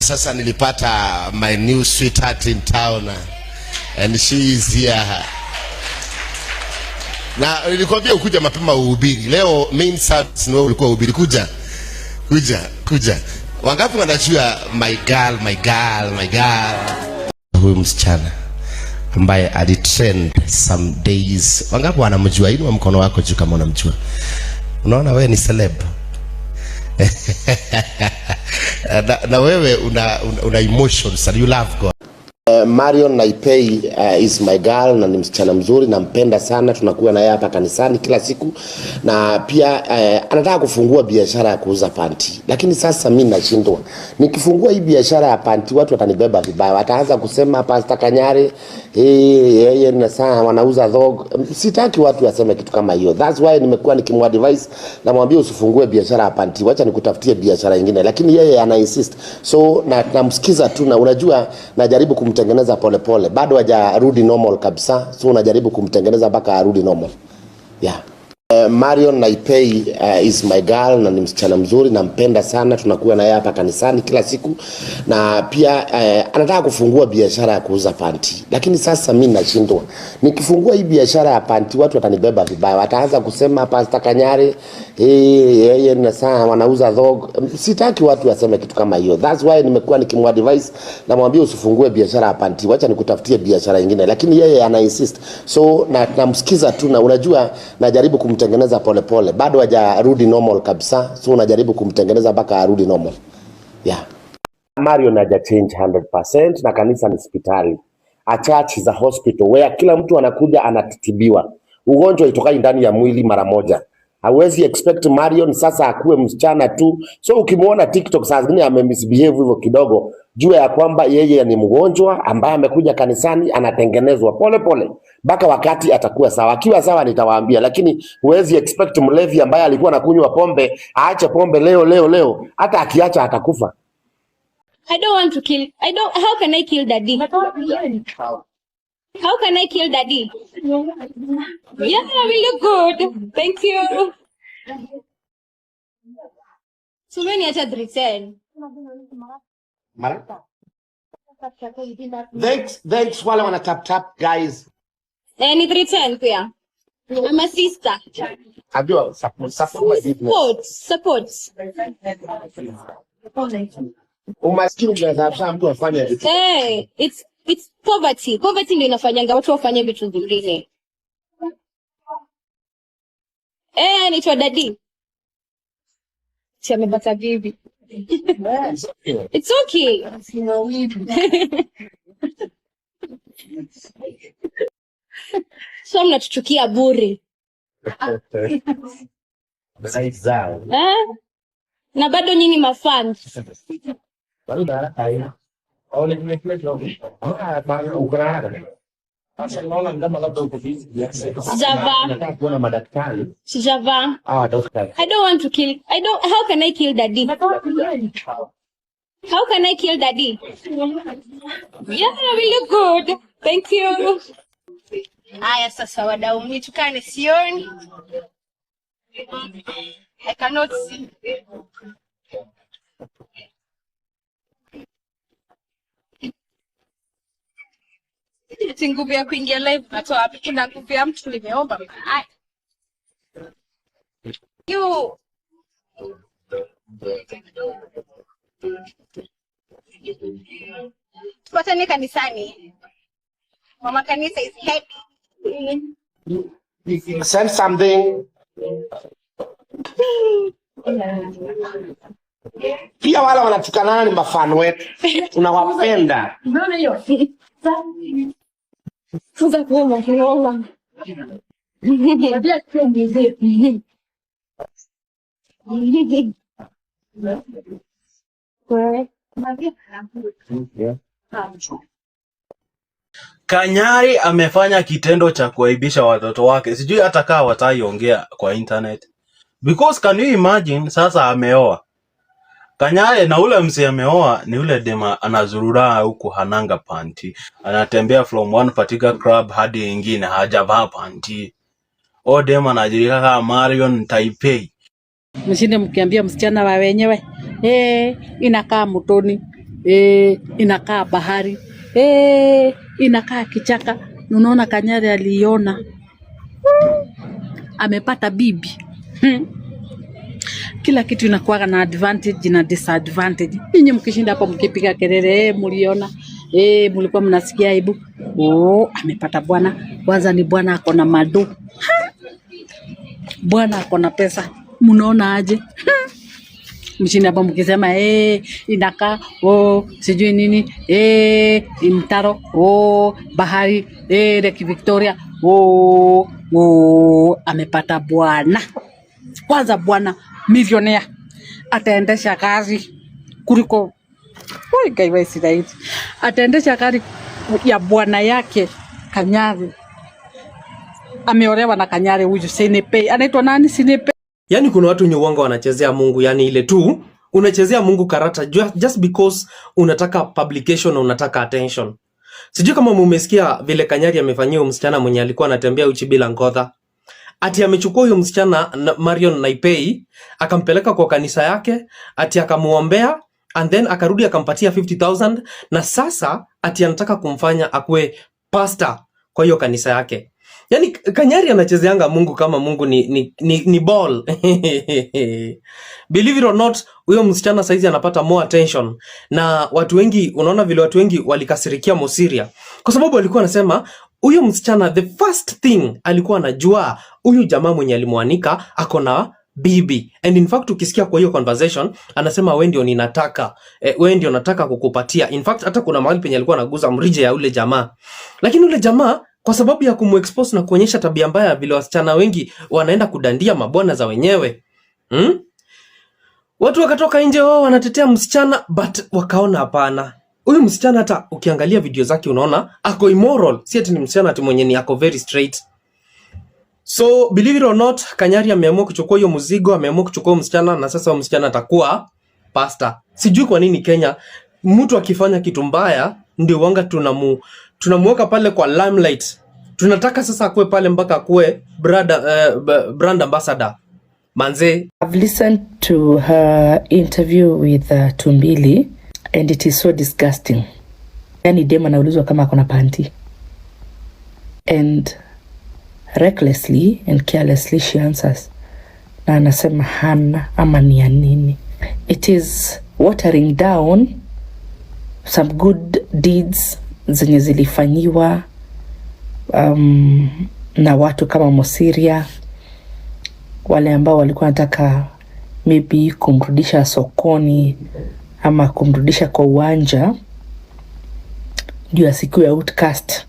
Sasa nilipata my new sweetheart in town and she is here. Na nilikwambia ukuja mapema uhubiri. Leo main service ni wewe ulikuwa uhubiri. Kuja. Kuja, kuja. Wangapi wanajua my girl, my girl, my girl? Huyu msichana ambaye alitrend some days. Wangapi wanamjua? Inua mkono wako juu kama unamjua. Unaona wewe ni celeb. Na wewe una emotions and you love God. Marion Naipei is my girl na ni msichana mzuri, nampenda sana, tunakuwa naye hapa kanisani kila siku, na pia anataka kufungua biashara ya kuuza panti, lakini sasa mi nashindwa. Nikifungua hii biashara ya panti watu watanibeba vibaya, wataanza kusema Pastor Kanyari yeye na saa wanauza dog. Sitaki watu waseme kitu kama hiyo. That's why nimekuwa nikimuadvise, namwambia usifungue biashara ya panti, wacha nikutafutie biashara nyingine, lakini yeye ana insist, so na namsikiza tu, na unajua najaribu kumtengeneza polepole, bado hajarudi normal kabisa, so unajaribu kumtengeneza mpaka arudi normal, yeah. Marion Naipei is my girl na ni msichana mzuri, nampenda sana, tunakuwa naye hapa kanisani kila siku, na pia anataka kufungua biashara ya kuuza panti, lakini sasa mi nashindwa. Nikifungua hii biashara ya panti watu watanibeba vibaya, wataanza kusema Pastor Kanyari yeye na saa wanauza dog. Sitaki watu waseme kitu kama hiyo. That's why nimekuwa nikimuadvise, namwambia usifungue biashara ya panti, wacha nikutafutie biashara nyingine, lakini yeye ana insist, so na namsikiza tu, na unajua najaribu kumtengeneza polepole, bado hajarudi normal kabisa, so unajaribu kumtengeneza mpaka arudi normal, yeah. Marion haja change 100% na kanisa ni hospitali. A church is a hospital where kila mtu anakuja anatibiwa. Ugonjwa itokai ndani ya mwili mara moja. Hawezi expect Marion sasa akuwe msichana tu. So ukimwona TikTok saa zingine ame misbehave hivyo kidogo, jua ya kwamba yeye ni mgonjwa ambaye amekuja kanisani anatengenezwa pole pole mpaka wakati atakuwa sawa. Akiwa sawa nitawaambia, lakini huwezi expect mlevi ambaye alikuwa anakunywa pombe aache pombe leo leo leo, hata akiacha atakufa. I don't want to kill. I don't. How can I kill daddy? How can I kill daddy? Yeah, we look good. Thank you. So many at 310. Mara? Thanks, thanks wale wana tap tap guys. Eh, ni 310 pia. I'm a sister. Ambiwa support, support my business. Support, support. Umaskini unasababisha mtu afanye vitu. Hey, it's poverty. Poverty ndio inafanyanga watu wafanye vitu vingine. Eh, naitwa daddy. Si amepata bibi. It's okay. So mnatuchukia bure. Eh? Na bado nyinyi mafans. Sijavaa. Sijavaa. I don't want to kill. I don't. How can I kill daddy? How can I kill daddy? Yeah, we look good. Thank you. Haya sasa, wadau, mnitukane sioni. I cannot see. Eti nguvu ya kuingia live natoa wapi? Kuna nguvu ya mtu nimeomba. Haya. You. Tupatane kanisani. Mama kanisa is happy. Send something. Pia wale wanatukanana ni mafan wetu, tunawapenda. Kanyari amefanya kitendo cha kuaibisha watoto wake, sijui hata kaa wataiongea kwa internet because can you imagine? Sasa ameoa Kanyari na ule mzee ameoa ni ule dema anazurura huku hananga panti, anatembea from one particular club hadi ingine hajavaa panti. O dema anajulikana kama Marion Taipei. Mshinde mkiambia msichana wa wenyewe inakaa mtoni. Inakaa bahari, inakaa kichaka. Unaona Kanyari aliiona, amepata bibi. Kila kitu inakuwaga na advantage na disadvantage. Ninyi mkishinda hapo mkipiga kelele, muliona, mulikuwa mnasikia aibu. Oh, amepata bwana. Kwanza ni bwana ako na mado, bwana ako na pesa. Mnaona aje? Mshinda hapo mkisema, inakaa, oh, sijui nini, mtaro, oh, bahari, Lake Victoria, oh, amepata bwana. Kwanza bwana millionaire ataendesha gari kuliko. Oi, Ngai wa Israeli, ataendesha gari ya bwana yake Kanyari. Ameolewa na Kanyari huyu Sinipe, anaitwa nani? Sinipe. Yaani kuna watu wenye uongo wanachezea Mungu, yani ile tu unachezea Mungu karata just because unataka publication na unataka attention. Sijui kama mumesikia vile Kanyari amefanyia huyo msichana mwenye alikuwa anatembea uchi bila ngodha. Ati amechukua huyo msichana Marion Naipei, akampeleka kwa kanisa yake, ati akamuombea and then akarudi akampatia 50,000 na sasa ati anataka kumfanya akuwe pastor kwa hiyo kanisa yake. Yaani Kanyari anachezeanga Mungu kama Mungu ni ball. Believe it or not, huyo msichana saizi anapata more attention na watu wengi. Unaona vile watu wengi walikasirikia Mosiria kwa sababu alikuwa anasema huyo msichana, the first thing alikuwa anajua huyu jamaa mwenye alimwanika ako na bibi, and in fact ukisikia kwa hiyo conversation anasema, "We ndio ninataka, we ndio nataka kukupatia." In fact hata kuna mahali penye alikuwa anaguza mrija ya ule jamaa, lakini ule jamaa kwa sababu ya kumuexpose na kuonyesha tabia mbaya vile wasichana wengi wanaenda kudandia mabwana za wenyewe, Watu wakatoka nje, wao wanatetea msichana, but wakaona hapana, huyu msichana hata ukiangalia video zake unaona ako immoral, si ati ni msichana ati mwenye ni ako very straight. So believe it or not, Kanyari ameamua kuchukua hiyo mzigo, ameamua kuchukua huyo msichana na sasa huyo msichana atakuwa pastor. Sijui kwa nini Kenya mtu akifanya kitu mbaya ndio wanga tunamuweka pale kwa limelight. Tunataka sasa akuwe pale mpaka akuwe brand ambassador. Manze. I've listened to her interview with Tumbili and it is so disgusting. Yani dem anaulizwa kama akona panty and recklessly and carelessly she answers na anasema hana, ama ni ya nini? It is watering down some good deeds zenye zilifanyiwa na watu kama Mosiria, wale ambao walikuwa wanataka maybe kumrudisha sokoni ama kumrudisha kwa uwanja ndio asikuwe outcast.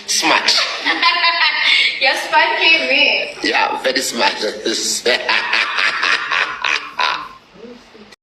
Smart. You're spanking me. Yeah, very smart.